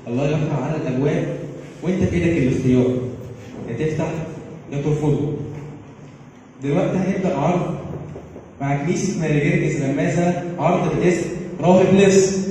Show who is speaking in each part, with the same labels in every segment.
Speaker 1: الله يقرع على الابواب وانت في ايدك الاختيار، يا تفتح يا ترفضه. دلوقتي هنبدا عرض مع كنيسة ماري جرجس غمازه، عرض باسم راهب لص.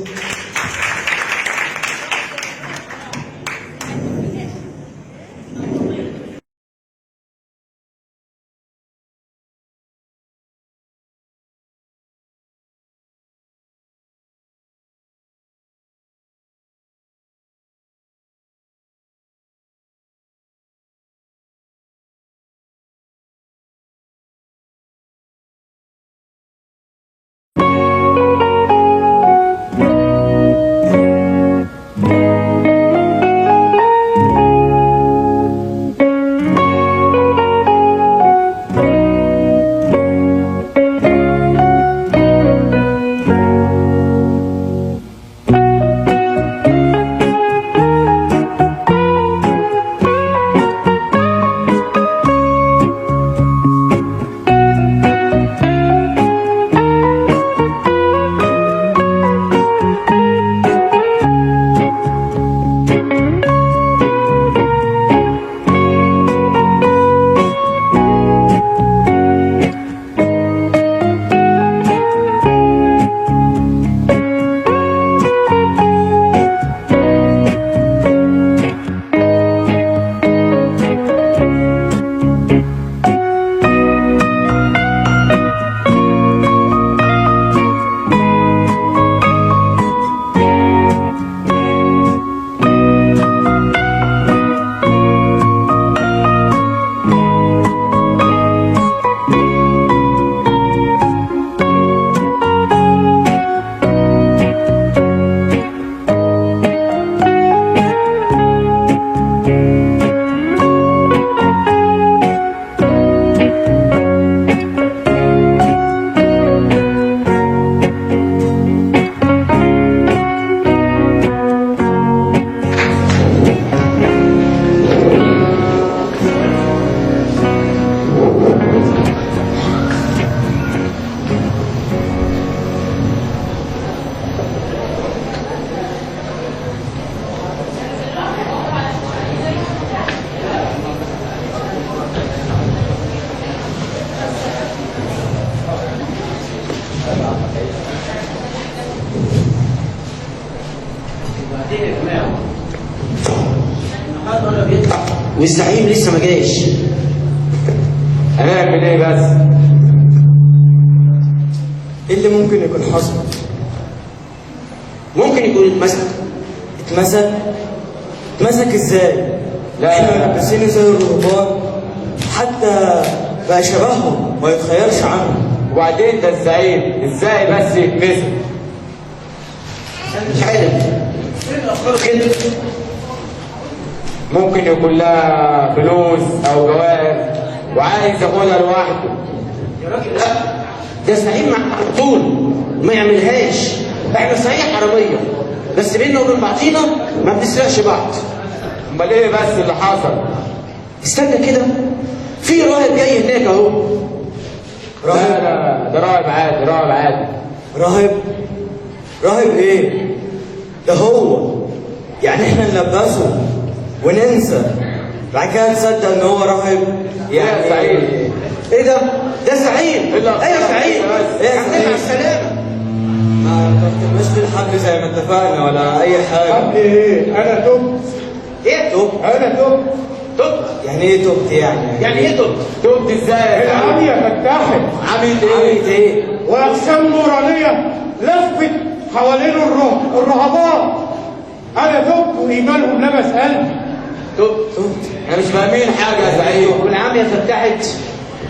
Speaker 2: والزعيم لسه ما جاش.
Speaker 3: هنعمل ايه بس؟
Speaker 4: ايه اللي ممكن يكون حصل؟
Speaker 2: ممكن يكون اتمسك.
Speaker 4: اتمسك؟ اتمسك ازاي؟
Speaker 3: لا
Speaker 4: احنا ملبسينه زي الرهبان، حتى بقى شبههم ما يتخيرش عنهم.
Speaker 3: وبعدين ده الزعيم ازاي بس يتمسك؟
Speaker 2: مش عارف كده.
Speaker 3: ممكن يكون لها فلوس او جواز وعايز ياخدها لوحده.
Speaker 2: يا راجل لا، ده الزعيم مع طول ما يعملهاش. احنا صحيح حرامية، بس بينا وبين بعضينا ما بنسرقش بعض.
Speaker 3: امال ايه بس اللي حصل؟
Speaker 2: استنى كده، في راهب جاي هناك اهو.
Speaker 4: راهب؟
Speaker 3: لا ده راهب عادي، راهب عادي.
Speaker 4: راهب؟ راهب ايه؟ ده هو يعني احنا نلبسه وننسى بعد كده نصدق ان هو راهب؟
Speaker 3: يعني زعيم.
Speaker 2: ايه ده؟ ده زعيم. ايوه زعيم.
Speaker 4: ايه يا
Speaker 2: الحمد لله على السلامة.
Speaker 4: ما ترتبناش في الحبل زي ما اتفقنا ولا اي حاجة.
Speaker 5: حبل ايه؟ انا تبت.
Speaker 2: ايه؟
Speaker 4: تبت؟
Speaker 5: انا تبت.
Speaker 2: تبت؟
Speaker 4: يعني ايه تبت يعني؟
Speaker 2: يعني ايه تبت؟
Speaker 3: تبت ازاي؟
Speaker 5: العمية فتحت.
Speaker 3: عمية ايه؟
Speaker 4: عملت ايه؟
Speaker 5: واجسام نورانيه لفت حوالين الرهبات. انا تبت وايمانهم لمس قلبي.
Speaker 3: تبت. احنا مش فاهمين حاجة يا زعيم.
Speaker 2: والعمية فتحت.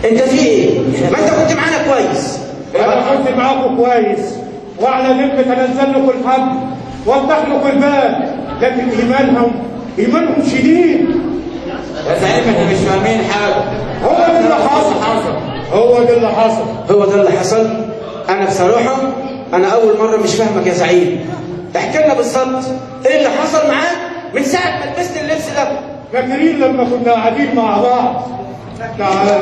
Speaker 2: انت في ايه؟ ما انت كنت معانا كويس.
Speaker 5: انا كنت معاكم كويس، وعلى ذمة انزل لكم الحبل وافتح لكم الباب، لكن ايمانهم شديد.
Speaker 3: يا زعيم احنا مش فاهمين حاجة.
Speaker 5: هو ده اللي حصل. هو ده اللي حصل.
Speaker 2: هو ده اللي حصل. انا بصراحة انا اول مرة مش فاهمك يا زعيم. احكي لنا بالظبط ايه اللي حصل معاك من ساعة ما لبست اللبس ده.
Speaker 5: فاكرين لما كنا قاعدين مع بعض؟ تعالى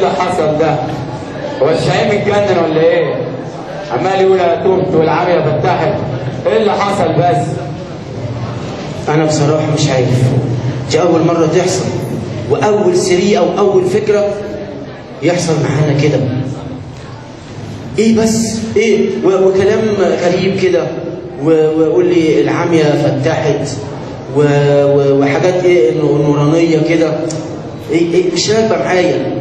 Speaker 3: اللي حصل ده؟ هو الشعيب اتجنن ولا ايه؟ عمال يقول انا تهت والعافية فتحت، ايه اللي حصل بس؟
Speaker 2: انا بصراحة مش عارف، دي اول مرة تحصل، واول سرقه واول فكرة يحصل معانا كده. ايه بس ايه وكلام غريب كده، وقول لي العمية فتحت وحاجات ايه نورانيه كده، ايه مش راكبه معايا.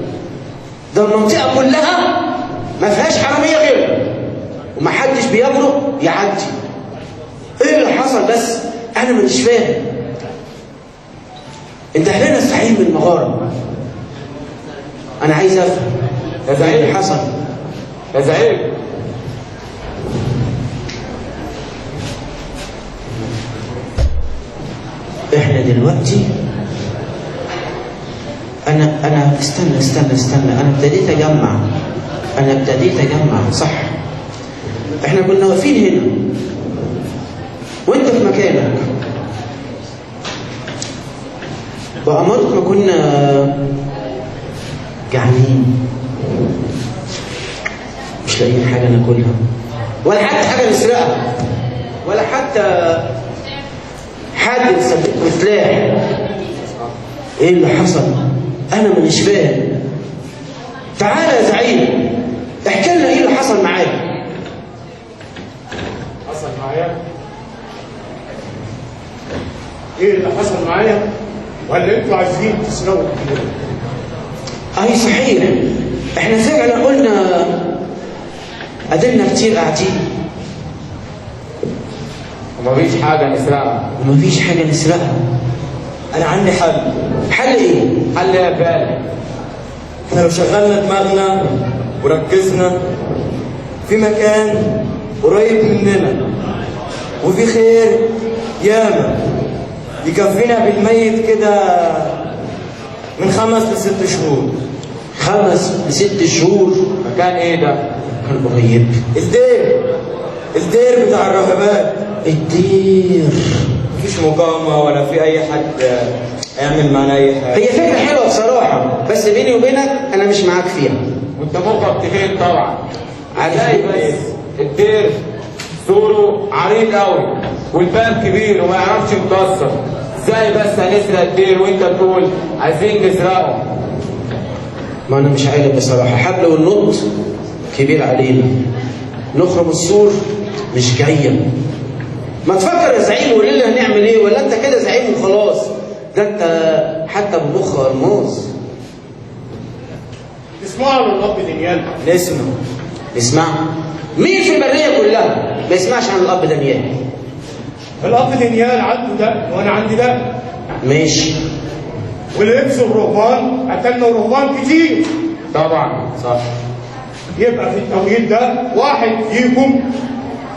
Speaker 2: ده المنطقة كلها ما فيهاش حرامية غيرنا، ومحدش بيجرؤ يعدي. ايه اللي حصل بس؟ انا مش فاهم. انت اهلنا الصحيح من المغارة، انا عايز افهم ايه اللي حصل.
Speaker 3: يا زعيم،
Speaker 2: احنا دلوقتي انا استنى استنى استنى، انا ابتديت اجمع، صح. احنا كنا واقفين هنا وانت في مكانك، بأمارة ما كنا جعانين، مش لاقيين حاجة ناكلها، ولا حتى حاجة نسرقها، ولا حتى حد نثبته سلاح. ايه اللي حصل؟ انا مش فاهم. تعالى يا زعيم احكي لنا ايه اللي حصل معاك.
Speaker 5: حصل معايا؟ ايه اللي حصل معايا؟ ولا انتوا عايزين تسرقوا كده؟
Speaker 2: اي صحيح، احنا فعلا قلنا قدرنا كتير قاعدين
Speaker 3: ومفيش حاجة نسرقها،
Speaker 2: ومفيش حاجة نسرقها.
Speaker 4: انا عندي حل.
Speaker 2: حل ايه؟
Speaker 3: حل ايه يا بالي؟
Speaker 4: احنا لو شغلنا دماغنا وركزنا في مكان قريب مننا وفي خير ياما يكفينا بالميت كده من 5 ل 6 شهور.
Speaker 2: 5 ل 6 شهور؟
Speaker 3: مكان ايه ده؟
Speaker 2: مكان قريب.
Speaker 4: الدير بتاع الراهبات.
Speaker 2: الدير
Speaker 4: مفيش مقاومة ولا في أي حد هيعمل معانا أي حاجة.
Speaker 2: هي فكرة حلوة بصراحة، بس بيني وبينك أنا مش معاك فيها.
Speaker 3: وأنت مخك تخين طبعا.
Speaker 2: عارف
Speaker 3: ازاي بس؟ الدير سورة عريض قوي والباب كبير وما يعرفش يتكسر، ازاي بس هنسرق الدير وأنت تقول عايزين نسرقه؟
Speaker 2: ما أنا مش عارف بصراحة، حبل والنط كبير علينا، نخرم السور مش جاية. ما تفكر يا زعيم وقول لنا هنعمل ايه، ولا انت كده زعيم وخلاص؟ ده انت حتى بمخ الماس.
Speaker 5: اسمعوا للاب دانيال.
Speaker 2: نسمع. مين في البرية كلها ما يسمعش عن الاب دانيال؟
Speaker 5: الاب دانيال عنده ده وانا عندي ده.
Speaker 2: ماشي.
Speaker 5: ولبس الرهبان قتلنا رهبان كتير.
Speaker 3: طبعا صح.
Speaker 5: يبقى في التوقيت ده واحد فيكم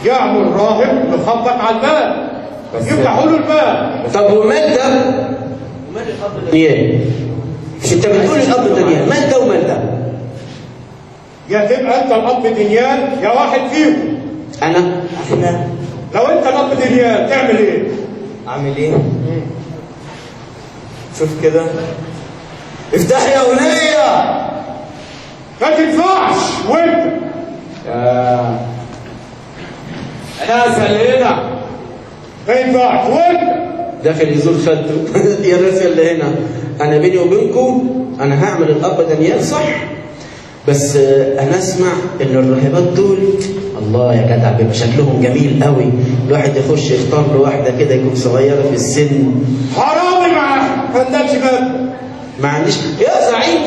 Speaker 5: يعمل راهب يخبط على الباب، يفتحوا له الباب.
Speaker 2: طب ومال ده؟ ومال الاب دانيال؟ انت بتقول الاب دانيال، مال ده ومال ده؟
Speaker 5: يا تبقى انت الاب دانيال يا واحد فيكم.
Speaker 2: انا؟
Speaker 4: احنا
Speaker 5: لو انت الاب دانيال تعمل ايه؟
Speaker 4: اعمل ايه؟ شوف كده، افتح يا ولية.
Speaker 5: ما تنفعش. وانت
Speaker 3: انا اسهل هنا.
Speaker 5: ما ينفعش. وانت
Speaker 2: داخل يزور خالته. يا ناس اللي هنا، انا بيني وبينكم انا هعمل الاب دانيال صح، بس انا اسمع ان الراهبات دول الله يا جدع بيبقى شكلهم جميل قوي، الواحد يخش يختار له واحدة كده يكون صغيرة في السن.
Speaker 5: حرامي معاك ما عندكش باب.
Speaker 2: ما عنديش يا زعيم.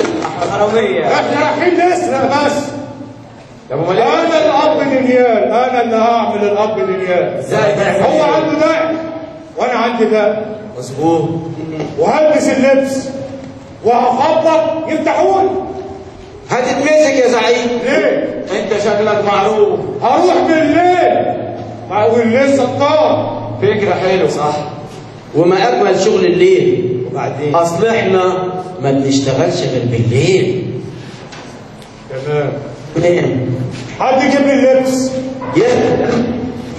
Speaker 4: حرامية.
Speaker 5: احنا رايحين نسرق بس.
Speaker 3: طب امال ايه؟
Speaker 5: انا الاب دانيال، انا اللي هعمل الاب دانيال.
Speaker 4: ازاي تعمل؟
Speaker 5: هو عنده ده وانا عندي ده.
Speaker 4: مظبوط.
Speaker 5: وهلبس اللبس وهخبط يفتحوني.
Speaker 2: هتتمسك يا زعيم.
Speaker 5: ليه؟
Speaker 3: انت شكلك معروف.
Speaker 5: هروح بالليل مع والليل سطار.
Speaker 3: فكرة حلوة
Speaker 4: صح.
Speaker 2: وما اجمل شغل الليل.
Speaker 4: وبعدين
Speaker 2: اصل احنا ما بنشتغلش غير بالليل.
Speaker 5: تمام.
Speaker 2: تمام.
Speaker 5: حد يجيب لي اللبس.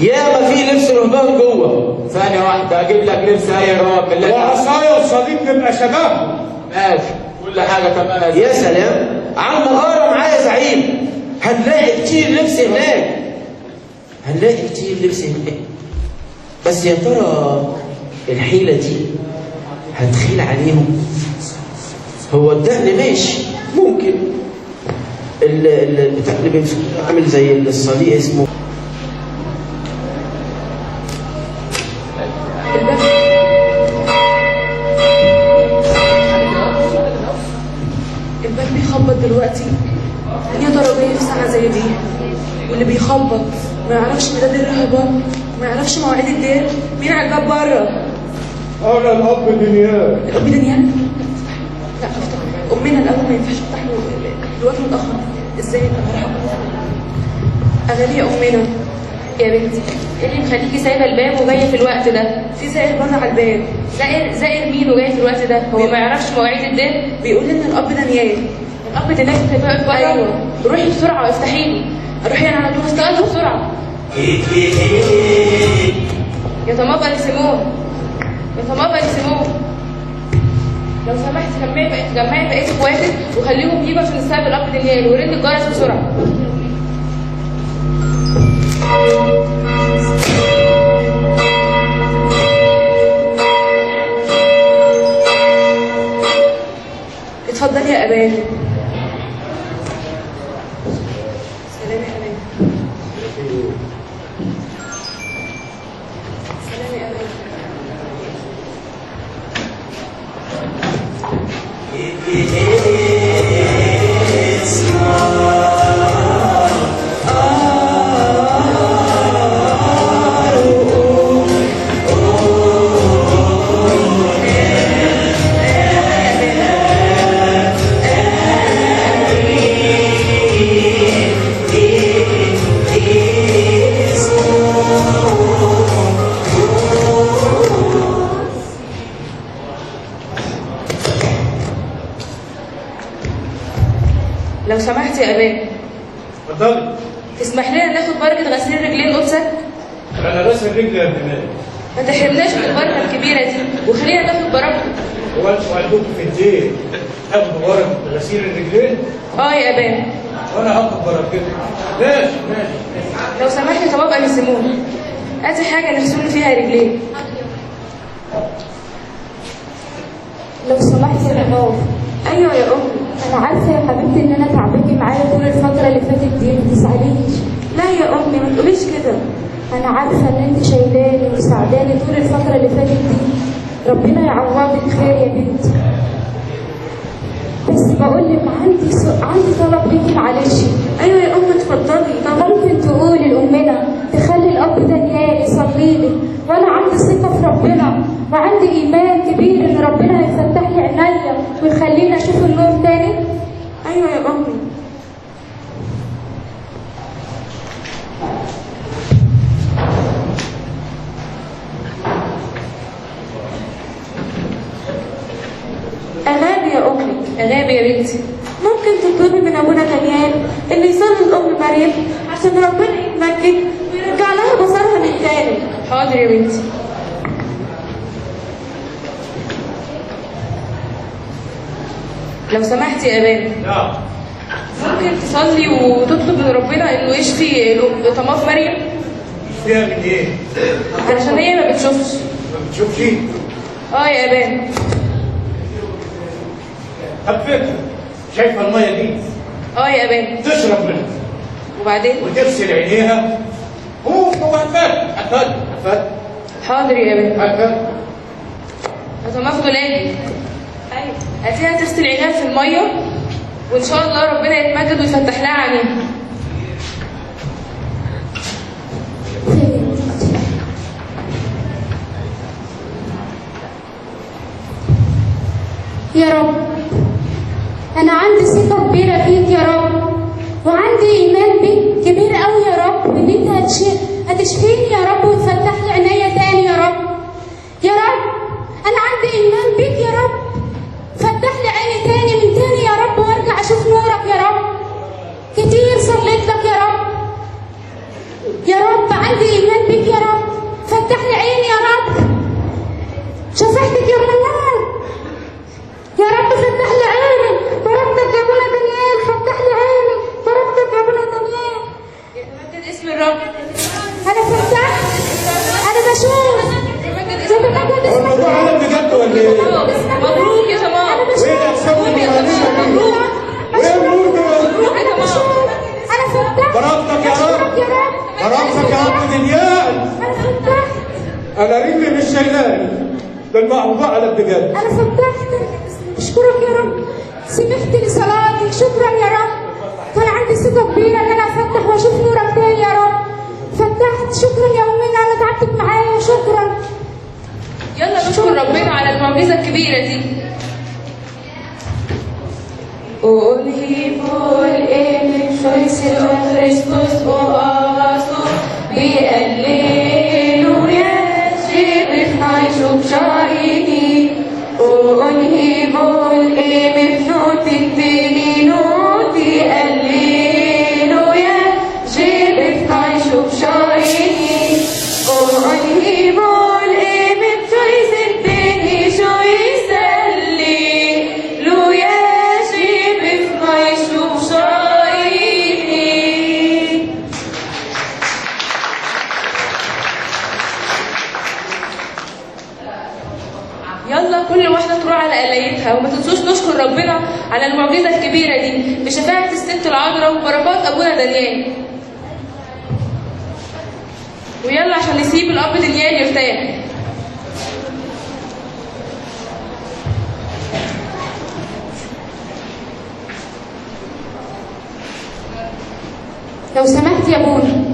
Speaker 2: يا ما في لبس رهبان جوه.
Speaker 3: ثانية واحدة اجيب لك لبس اي رهبان بالله.
Speaker 5: وعصايه وصليب نبقى شباب.
Speaker 3: ماشي كل حاجة تمام.
Speaker 2: يا سلام. على المغارة معايا يا زعيم، هنلاقي كتير لبس هناك، هنلاقي كتير لبس هناك. بس يا ترى الحيلة دي هتخيل عليهم؟ هو الدقن ماشي، ممكن البتاع اللي بيمسك عامل زي الصليب اسمه
Speaker 6: الباب بيخبط دلوقتي. يا ترى جاي في ساعة زي دي؟ واللي بيخبط ما يعرفش ميلاد الرهبان، ما يعرفش مواعيد الدير. مين على الباب بره؟
Speaker 5: انا الاب دنيال.
Speaker 6: الاب دانيال؟ لا افتح امنا الاول، ما ينفعش افتح له الوقت متاخر. ازاي؟ انا هروح اغاني يا امنا.
Speaker 7: يا بنتي ايه اللي مخليكي سايبه الباب وجاية في الوقت ده؟
Speaker 6: في زائر بره على الباب.
Speaker 7: زائر مين وجاي في الوقت ده؟ هو ما يعرفش مواعيد الدير؟
Speaker 6: بيقول ان الاب دانيال.
Speaker 7: الاب دانيال سايباه واقف بره؟
Speaker 6: ايوه.
Speaker 7: روحي بسرعة وافتحي لي.
Speaker 6: اروح يعني على طول؟
Speaker 7: استنى بسرعة. يا طماطم سيمون، يا طماطم سيمون، لو سمحت جمعي بقية اخواتك وخليهم يجوا عشان نستقبل الاب دانيال، ورن الجرس بسرعة.
Speaker 6: اتفضلي يا امان. سلام يا امان. سلام يا امان.
Speaker 7: لو سمحت يا امان.
Speaker 5: اتفضلي.
Speaker 7: تسمح لنا ناخد بركة غسيل رجلين قدسك؟
Speaker 5: انا غسل رجلي يا ابن مالك.
Speaker 7: ما تحرمناش من البركة الكبيرة دي وخلينا ناخد بركة.
Speaker 5: هو انتوا عندكم في الدير تاخدوا بركة غسيل الرجلين؟
Speaker 7: اه يا ابان.
Speaker 5: وانا هاخد بركتكم. ماشي ماشي.
Speaker 7: لو سمحت يا طباب سيمون، هاتي حاجة نغسل فيها رجلين.
Speaker 8: لو سمحت يا بابا.
Speaker 6: ايوه يا امي.
Speaker 8: انا عارفه يا حبيبتي ان انا تعبتي معايا طول الفترة اللي فاتت دي، ما تزعليش.
Speaker 6: لا يا امي ما تقوليش كده.
Speaker 8: انا عارفه ان انت شايلاني ومساعداني طول الفترة اللي فاتت دي، ربنا يعوضك خير يا بنتي. بس بقول لك عندي طلب ليكي معلش.
Speaker 6: ايوه يا امي اتفضلي.
Speaker 8: ممكن تقولي لامنا تخلي الاب دانيال يصلي لي، وانا عندي ثقة في ربنا وعندي ايمان كبير ان ربنا هيفتح لي عينيا ويخليني اشوف النور تاني.
Speaker 6: ايوه يا امي. اغابي يا امي.
Speaker 7: اغابي يا بنتي.
Speaker 6: ممكن تطلبي من ابونا دانيال انه يصلي لام مريم عشان ربنا يتمجد ويرجع لها بصرها من تاني.
Speaker 7: حاضر يا بنتي. لو سمحتي يا امان.
Speaker 5: نعم.
Speaker 7: ممكن تصلي وتطلب من ربنا انه يشفي طماط مريم؟
Speaker 5: يشفيها من ايه؟
Speaker 7: علشان هي ما بتشوفش.
Speaker 5: ما بتشوفش؟
Speaker 7: اه يا امان.
Speaker 5: طب فكرة، شايفه المية دي؟
Speaker 7: اه يا امان.
Speaker 5: تشرب منها.
Speaker 7: وبعدين؟
Speaker 5: وتغسل عينيها. هو هتفات هتفات هتفات.
Speaker 7: حاضر يا امان.
Speaker 5: هتفات.
Speaker 7: طماط غلاجي. ايوه هاتيها تغسل عينيها في المية، وان شاء الله ربنا يتمجد ويفتح لها عينيها.
Speaker 8: يا رب انا عندي ثقة كبيرة فيك يا رب، وعندي ايمان بيك كبير قوي يا رب ان انت هتشفيني يا رب وتفتح لي عينيا تاني يا رب. يا رب انا عندي ايمان بيك يا رب، فتح لي عيني تاني من تاني يا رب وارجع اشوف نورك يا رب. كتير صليت
Speaker 7: الرب.
Speaker 8: انا فتحت، انا بشوف. يتمجد اسمك.
Speaker 5: الموضوع قلب بجد ولا ايه؟
Speaker 7: مبروك يا تمام.
Speaker 8: انا بشوف.
Speaker 5: وايه الاجسام
Speaker 7: مبروك يا
Speaker 5: النورانيه
Speaker 7: تمام.
Speaker 5: دي؟
Speaker 7: مبروك.
Speaker 5: وايه النور ده؟
Speaker 7: مبروك يا تمام.
Speaker 8: انا فتحت.
Speaker 5: بركتك يا رب.
Speaker 8: أشكرك يا رب.
Speaker 5: بركتك يا رب دنيال.
Speaker 8: انا فتحت.
Speaker 5: انا رجلي مش شايلاني، ده الموضوع قلب بجد.
Speaker 8: انا فتحت. اشكرك يا رب، سمحت لي صلاتي. شكرا يا رب. كان عندي ثقة كبيرة ان انا افتح واشوف نورك تاني يا رب. فتحت. شكرا يا امي ان انا تعبتك معايا. شكرا.
Speaker 7: يلا نشكر ربنا على المعجزة الكبيرة دي. يلا كل واحدة تروح على قلايتها، وما تنسوش نشكر ربنا على المعجزة الكبيرة دي بشفاعة الست العذراء وبركات أبونا دانيال. ويلا عشان نسيب الأب دانيال يرتاح.
Speaker 8: لو سمحت يا بوني.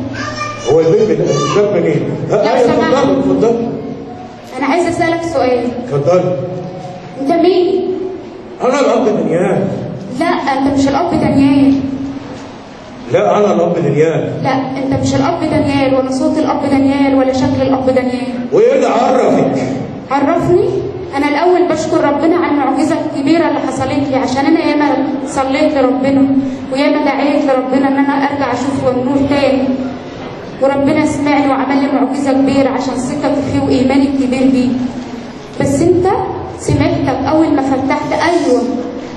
Speaker 5: هو البيت ده الباب منين؟
Speaker 8: لو
Speaker 5: ايوه
Speaker 8: سمحت.
Speaker 5: اتفضلي اتفضلي.
Speaker 8: انا عايزه اسالك سؤال.
Speaker 5: اتفضلي.
Speaker 8: انت مين؟
Speaker 5: انا الاب دانيال.
Speaker 8: لا انت مش الاب دانيال.
Speaker 5: لا انا الاب دانيال.
Speaker 8: لا انت مش الاب دانيال، ولا صوت الاب دانيال، ولا شكل الاب دانيال.
Speaker 5: وايه اللي عرفك؟
Speaker 8: عرفني؟ انا الاول بشكر ربنا على المعجزة الكبيرة اللي حصلت لي، عشان انا ياما صليت لربنا وياما دعيت لربنا ان انا ارجع اشوف النور تاني، وربنا سمعني وعمل لي معجزه كبيرة عشان ثقتي فيه وايماني الكبير بيه. بس انت سمعتك اول ما فتحت. ايوه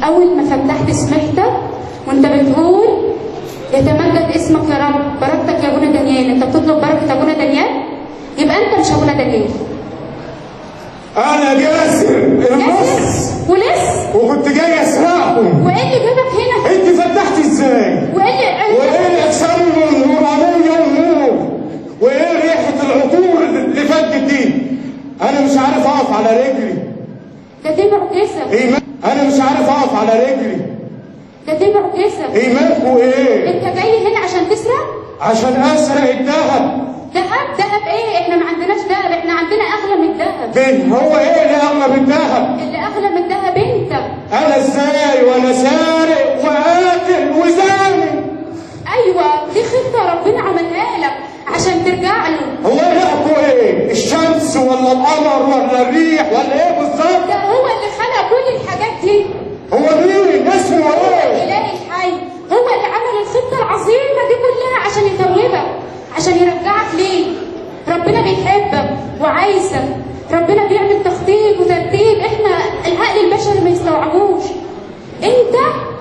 Speaker 8: اول ما فتحت سمعتك وانت بتقول يتمجد اسمك يا رب، بركتك يا ابونا دانيال. انت بتطلب بركة ابونا دانيال؟ يبقى انت مش ابونا دانيال.
Speaker 5: انا جاسر النص
Speaker 8: ولص،
Speaker 5: وكنت جاي اسرقهم.
Speaker 8: وايه اللي جابك هنا؟
Speaker 5: انت فتحتي ازاي؟
Speaker 8: وايه اللي
Speaker 5: وايه الاجسام النورانيه والنور؟ وايه ريحه العطور اللي فاتت دي؟ انا مش عارف اقف على رجلي.
Speaker 8: ده دي معجزه.
Speaker 5: ايمان، انا مش عارف اقف على رجلي.
Speaker 8: ده دي معجزه.
Speaker 5: ايمانكوا ايه؟
Speaker 8: انت جاي هنا عشان تسرق؟
Speaker 5: عشان اسرق الذهب.
Speaker 8: ذهب؟ ذهب ايه؟ احنا ما عندناش ذهب، احنا عندنا اغلى من الذهب.
Speaker 5: فين هو؟ ايه اللي اغلى من الذهب؟
Speaker 8: اللي اغلى من الذهب انت.
Speaker 5: انا ازاي وانا سارق وقاتل وزاني؟
Speaker 8: ايوه دي خطه ربنا عملها لك عشان ترجع له.
Speaker 5: هو الهكوا ايه؟ الشمس ولا القمر ولا الريح ولا ايه بالظبط؟
Speaker 8: ده هو اللي خلق كل الحاجات دي.
Speaker 5: هو مين؟ اسمه
Speaker 8: هو
Speaker 5: ايه؟
Speaker 8: الاله الحي، هو اللي عمل الخطة العظيمة دي كلها عشان يتوبك، عشان يرجعك ليه. ربنا بيحبك وعايزك. ربنا بيعمل تخطيط وترتيب احنا العقل البشري ما يستوعبوش. انت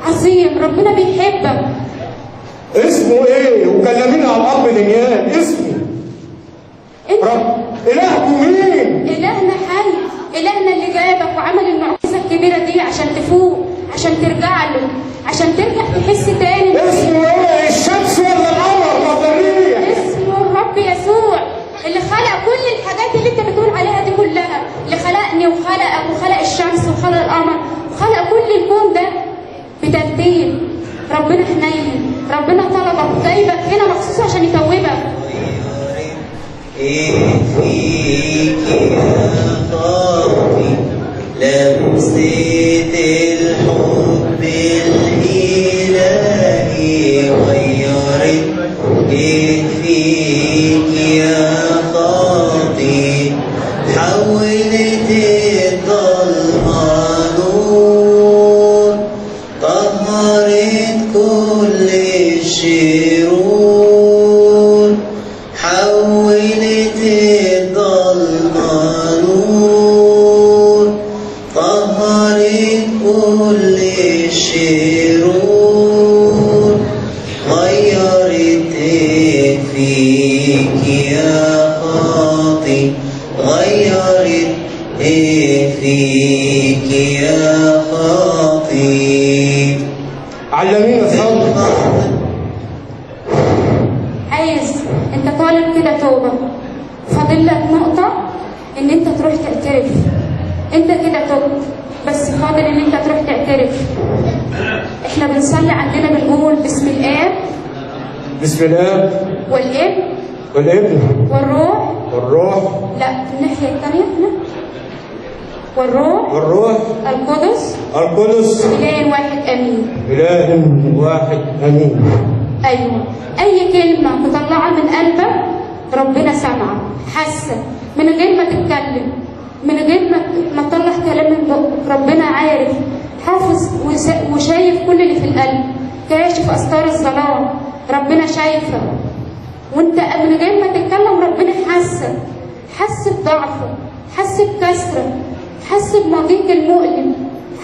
Speaker 8: عظيم، ربنا بيحبك.
Speaker 5: اسمه ايه؟ وكلمينا على الاب دانيال. اسمه
Speaker 8: انت
Speaker 5: رب الهكوا مين؟
Speaker 8: الهنا حي، الهنا اللي جابك وعمل المعجزة الكبيرة دي عشان تفوق، عشان ترجع له، عشان ترجع تحس تاني.
Speaker 5: اسمه ايه؟ الشمس ولا القمر ولا الريح؟
Speaker 8: اسمه الرب يسوع اللي خلق كل الحاجات اللي انت بتقول عليها دي كلها، اللي خلقني وخلقك وخلق الشمس وخلق القمر وخلق كل الكون ده بترتيب. ربنا حنين، ربنا طلبك جايبك هنا مخصوص عشان يتوبك.
Speaker 4: إيه فيك يا خاطي لمسة الحب الإلهي غيرت إيه فيك يا خاطي، حولت الظلمة نور، طهرت كل الشرور، حولت الظلمة نور، طهرت كل الشرور، غيرت إيه
Speaker 9: فيك يا خاطي؟ غيرت ايه فيك يا خاطي؟
Speaker 5: علمينا الصبر.
Speaker 8: عايز انت طالب كده توبة، فاضل لك نقطة ان انت تروح تعترف. انت كده تبت، بس فاضل ان انت تروح تعترف. احنا بنصلي عندنا بنقول باسم الاب،
Speaker 5: بسم الاب
Speaker 8: والابن
Speaker 5: والابن
Speaker 8: والروح،
Speaker 5: والروح،
Speaker 8: لا الناحية الثانية هنا، والروح،
Speaker 5: والروح
Speaker 8: القدس،
Speaker 5: القدس،
Speaker 8: إله واحد امين.
Speaker 5: إله واحد امين.
Speaker 8: ايوه، اي كلمة تطلعها من قلبك ربنا سامعه، حاسه، من غير ما تتكلم، من غير ما تطلع كلام من بقك، ربنا عارف، حافظ وشايف كل اللي في القلب، كاشف استار الظلام، ربنا شايفه. وانت من غير ما تتكلم ربنا حاسه، حس بضعفك، حس بكسرك، حس بماضيك المؤلم،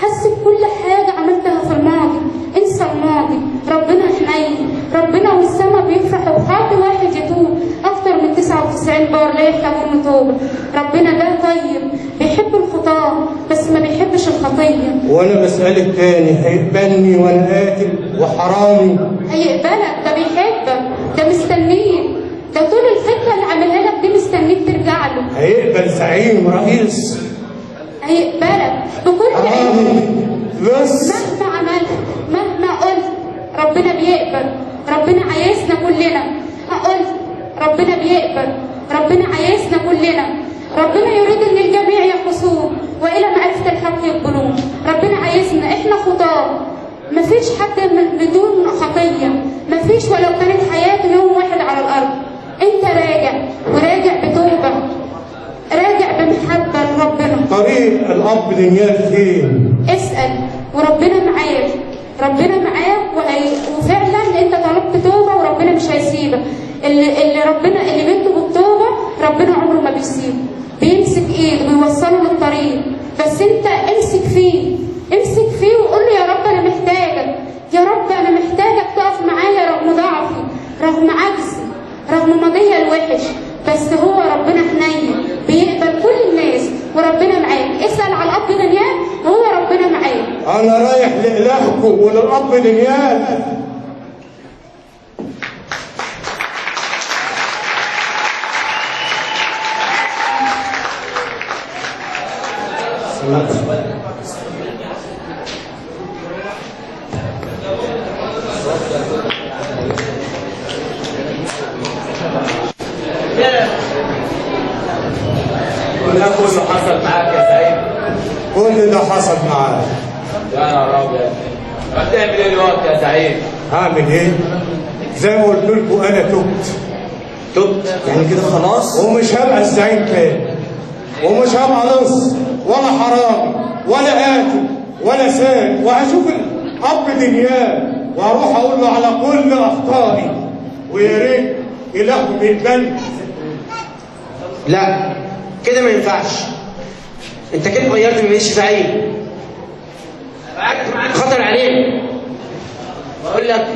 Speaker 8: حس بكل حاجة عملتها في الماضي. انسى الماضي، ربنا حنين، ربنا والسما بيفرحوا بخاطي واحد يتوب اكتر من 99 بار لا يحتاجون توبه. ربنا ده طيب، بيحب الخطاه بس ما بيحبش الخطية.
Speaker 5: وانا بسألك تاني، هيقبلني وانا قاتل وحرامي؟
Speaker 8: هيقبلك، ده بيحبك، ده مستنيك، ده طول الخطة اللي عاملها لك دي مستنيك ترجع له.
Speaker 5: هيقبل زعيم رئيس؟
Speaker 8: هيقبلك بكل عيوبك
Speaker 5: بس
Speaker 8: مهما عملت، مهما قلت، ربنا بيقبل. ربنا عايزنا كلنا. قلت ربنا بيقبل، ربنا عايزنا كلنا. ربنا يريد ان الجميع يخلصون والى معرفة الحق يقبلون. ربنا عايزنا، احنا خطاه، مفيش حد بدون خطيه، مفيش ولو كانت حياته يوم واحد على الارض. انت راجع، وراجع بتوبة، راجع بمحبة لربنا.
Speaker 5: طريق الاب دنيال فين؟
Speaker 8: اسأل وربنا معاك، ربنا معاك، وفعلا انت طلبت توبه وربنا مش هيسيبك. اللي ربنا اللي بيطلب التوبة ربنا عمره ما بيسيبه، بيمسك ايده بيوصله للطريق. بس انت امسك فيه، امسك فيه وقول له يا رب انا محتاجك، يا رب انا محتاجك تقف معايا رغم ضعفي، رغم عجزي، رغم ماضي الوحش. بس هو ربنا حنين، بيقبل كل الناس، وربنا معاك. اسأل على الاب دانيال وهو ربنا معاك.
Speaker 5: انا رايح لإلهكم وللاب دانيال.
Speaker 3: ده كله حصل معاك يا سعيد؟
Speaker 5: كل ده حصل معاك
Speaker 3: يا نهار ابيض. هتعمل ايه دلوقتي يا سعيد؟
Speaker 5: هعمل ايه؟ زي ما قلت لكم انا تبت.
Speaker 4: تبت يعني كده خلاص؟
Speaker 5: ومش هبقى الزعيم تاني، ومش هبقى لص ولا حرامي ولا قاتل ولا سارق، وهشوف الاب دنيال وهروح اقول له على كل اخطائي، ويا ريت الههم يقبلني.
Speaker 2: لا كده ما ينفعش، انت كده غيرت ما بقتش زعيم، خطر عليك. بقول لك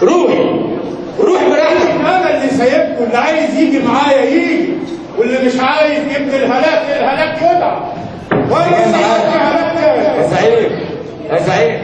Speaker 2: روح، روح براحتك.
Speaker 5: انا اللي سايبكم، اللي عايز يجي معايا يجي، واللي مش عايز يبني الهلاك الهلاك يدعى. وانا مش عايز هلاك تاني.
Speaker 3: يا سعيد، يا سعيد.